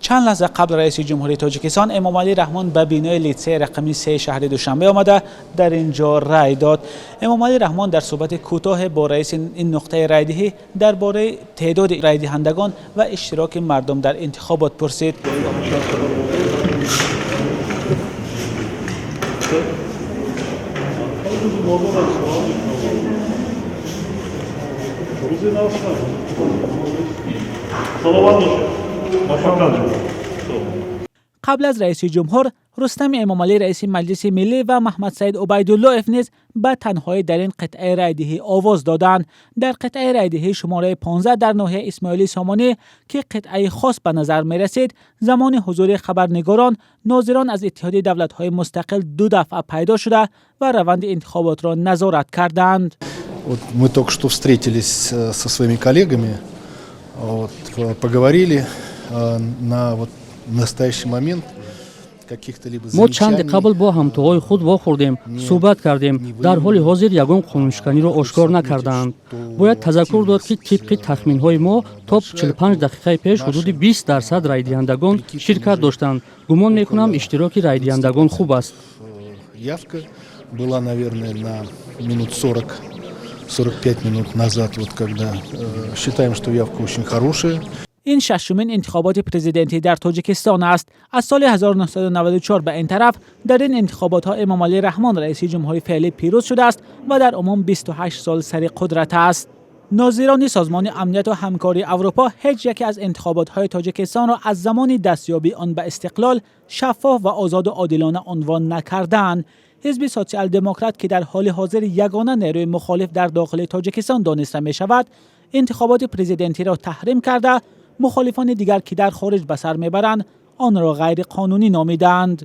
Чанд лаҳза қабл раиси ҷумҳурии Тоҷикистон Эмомалӣ Раҳмон ба бинои литсеи рақами 3 шаҳри Душанбе омада, дар ин ҷо рай дод. Эмомалӣ Раҳмон дар суҳбати кӯтоҳе бо раиси ин нуқтаи райдиҳӣ дар бораи теъдоди райдиҳандагон ва иштироки мардум дар интихобот пурсид. Қабл аз раиси ҷумҳур, Рустам Эмомалӣ, раиси Маҷлиси Миллӣ, ва Маҳмадсаид Убайдуллоев низ ба танҳоӣ дар ин қитъаи райдиҳӣ овоз доданд. Дар қитъаи райдиҳӣ шумораи 15 дар ноҳияи Исмоили Сомонӣ, ки қитъаи хос ба назар мерасид, замони ҳузури хабарнигорон нозирон аз Иттиҳоди Давлатҳои Мустақил ду дафъа пайдо шуда ва раванди интихоботро назорат карданд. Вот мы только что встретились со своими коллегами, вот, поговорили на вот настоящий момент. Мо чанде қабл бо ҳамтоҳои худ вохӯрдем, суҳбат кардем. Дар ҳоли ҳозир ягон қонуншиканиро ошкор накардаанд. Бояд тазаккур дод, ки тибқи тахминҳои мо то 45 дақиқаи пеш ҳудуди 20% райдиҳандагон ширкат доштанд. Гумон мекунам, иштироки райдиҳандагон хуб аст. Явка была, наверное, на минут 40, 45 минут назад, вот когда считаем, что явка очень хорошая. Ин шашумин интихоботи президентӣ дар Тоҷикистон аст аз соли 1994 ба ин тараф. Дар ин интихоботҳо Эмомалӣ Раҳмон, раиси ҷумҳури феълӣ, пирӯз шудааст ва дар умум 28 сол сари қудрат аст. Нозирони Созмони Амнияту Ҳамкории Аврупо ҳеҷ яке аз интихоботҳои Тоҷикистонро аз замони дастёбии он ба истиқлол шаффоф ва озоду одилона унвон накардаанд. Ҳизби Социал-Демократ, ки дар ҳоли ҳозир ягона нерӯи мухолиф дар дохили Тоҷикистон дониста мешавад, интихоботи президентиро таҳрим карда, мухолифони дигар, ки дар хориҷ ба сар мебаранд, онро ғайриқонунӣ номидаанд.